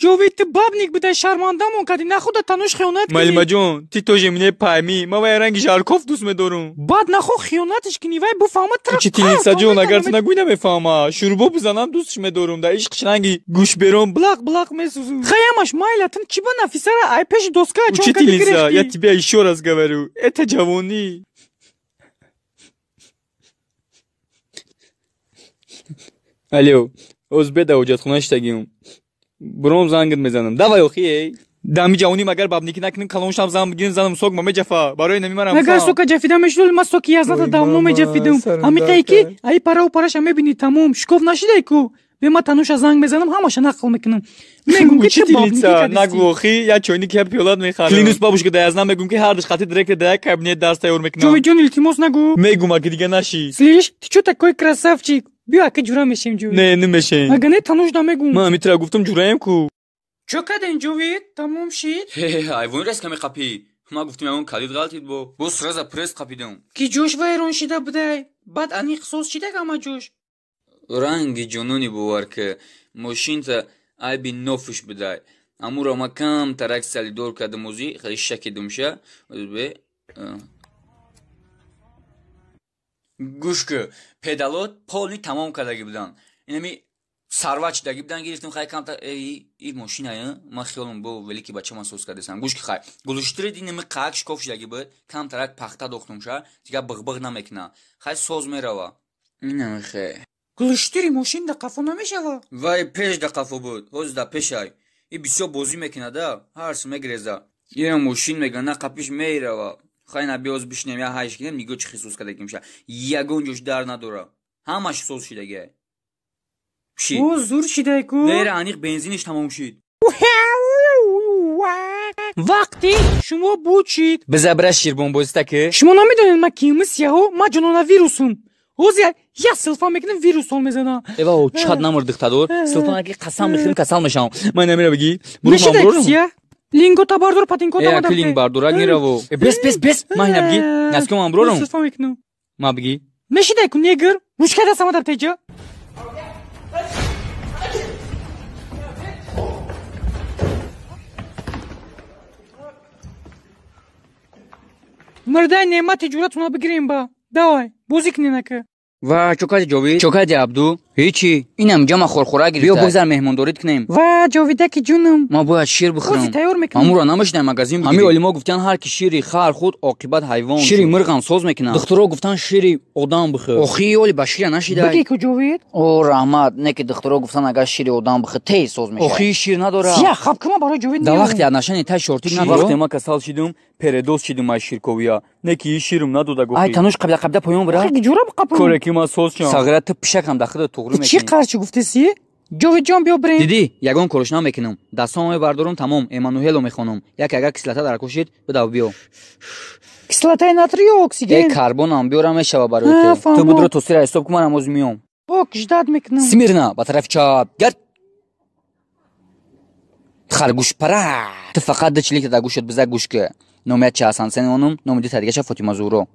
Ҷовид, ту бабник будай, шармандамон кардӣ, нахуда тануш хиёнат кунӣ. Малимаҷон, ты тоже мне пойми, ман вай ранги Жарков дӯст медорам. Баъд нахо хиёнатиш кунӣ, вай буфаҳмад тра. Учительница ҷон, агар ту нагӯй намефаҳма. Шурбо бизанам дӯстш медорам, дар ишқш ранги гӯшберон блақ блақ месӯзум. Хаямаш майла, ту чӣ ба Нафисара ай пеши доска чон кардӣ Учительница, гирифтӣ? я тебя ещё раз говорю, это ҷавонӣ. Алло, оз беда ҳоҷатхона шитагим. Буром зангит мезанам. Давай охи, эй. Дами ҷавоним агар бабникӣ накунем, калоншам зан бигирим, занам сок ма меҷафа. Барои нами марам. Агар сока ҷафида мешуд, ман соки язната Ой, давно мама, меҷафидам. сарам Ҳамиқае дард ки кард. аи параву параша мебинӣ, тамом. Шикоф нашидай ку. Бе ман тануша занг мезанам, ҳамаша нақл мекунам. Мегум ки ту бабникӣ Учительница, кардисти. нагу охи, я чойник я пиёлат мехарам. Клянусь бабушка да язна мегум ки ҳардуш хати директор да як кабинет дарс тайёр мекунам. Ҷовидҷон, илтимос нагу. Мегум, аки дига наши. Слышь, ты чё такой красавчик? Биё ака ҷура мешем, Ҷовид. Не, намешем. Ага не, тануш намегум. Ман ҳамин тира гуфтам ҷураем ку. Чё кардем, Ҷовид? Тамом шид? Ҳайвони рез ками қапӣ. Ман гуфтам ягон калид ғалтид бо. Боз сразу пресс қапидам. Ки ҷош вайрон шида будай. Баъд аниқ соз шидаг ҳама ҷош. Ранги ҷунони бовар ки мошинта айби нофуш будай. Амуро ма камтарак салидор кардам озӣ, хеле шакидумша. Бе гӯш ки педалот полни тамом кардаги будан. Инами сарват шидаги будан, гирифтам хай камтар эй и мошина, ман хиёлам бо велики бача ман соз кардасам. Гӯш ки хай глушитрид инами қак шикоф шидаги буд, камтарак пахта дохтумша, дигар биғбиғ намекуна. Хай соз мерава. Инами хе. Глушитири мошин да қафо намешава? Вай пеш да қафо буд, ҳозир да пешай. И бисёр бозӣ мекунада, ҳарс мегреза. Ира мошин мега на қапиш мерава. Хай на биёз бишнем, я ҳайш кинем, нигоҳ чӣ хисус кардагимша. Ягон ҷош дар надора. Ҳамаш соз шидагиай. Шид. О, зур шидай ку. Нера аниқ бензиниш тамом шид. Вақте шумо буд шид. Биза бира ширбонбозита ки. Шумо намедонед ман киюми сияҳо, ман ҷонона вирусум. Ҳозир як силфа мекунам, вирус ҳол мезана. Эва, чат намур дихтадор. Силфа наки қасам мехӯрим, касал мешавам. Ман намера бигӣ. Буру ман Мешидай бурорам. сияҳ? Лингота бардор, патинкота Э, мада. аки линг бардорак нераво. Э, бес, бес, бес. Ман ина бигӣ. Наски ман бурорам. Силфа мекунам. Ма бигӣ. Мешидай ку негр. Ручка дастама дар теҷа. Мирдай неъмати ҷуратуна бигирем ба. Давай, бозӣ кунен ака. Ва чо кардӣ, Ҷовид? Чо кардӣ, Абду? Ҳечи. Инам ҷама хорхӯрак гирифта. Биё бигзар меҳмондорит кунем. Ва ҷовидаки ҷунам. Ма бояд шир бихӯрам. Ҳозир тайёр мекунам. Амуро намешинай магазин бигирӣ. Ҳамин олимо гуфтан ҳар ки шири хар худ оқибат ҳайвон. Шири мирғам соз мекунад. Духтуро гуфтан шири одам бихӯр. Охи оли ба шира нашидай. Бигӣ ку, Ҷовид. О, раҳмат, не ки духтуро гуфтан агар шири одам бихӯр тез соз мешавад. Охи шир надорам. Сияҳ хаб кума барои Ҷовид. Дар меорам. вақти аднашани тай шортик надорам. Вақте ма касал шидум, передоз шидум аз ширковия. Не ки и ширм надода Ай гуфти. тануш қабда қабда поён бира. Охи ҷура биқапам. Коре ки ма соз шам. Сағира ту пишакам дар худат туғрӣ Чӣ мекунӣ. қарчи гуфтеси? Ҷовидҷон, биё бирем. Дидӣ, ягон кориш намекунам. Дастҳомо мебардорам, тамом, Эммануэло мехонам. Яке агар кислота дар кушид, бидав биё. Кислотаи натрий ё Э, оксиген? карбонам биёрам мешава барои А, ту. Ту фаҳмо. будро тосира ҳисоб кун, манам оз миём. Ок, ждать мекунам. Смирно, ба тарафи чап. Гард. Харгӯшпара. Ту фақат ду чиликта дар гӯшат биза гӯш ки. Номи як ча Ҳасансен онум, номи дута дигаша Фотима Зуҳро.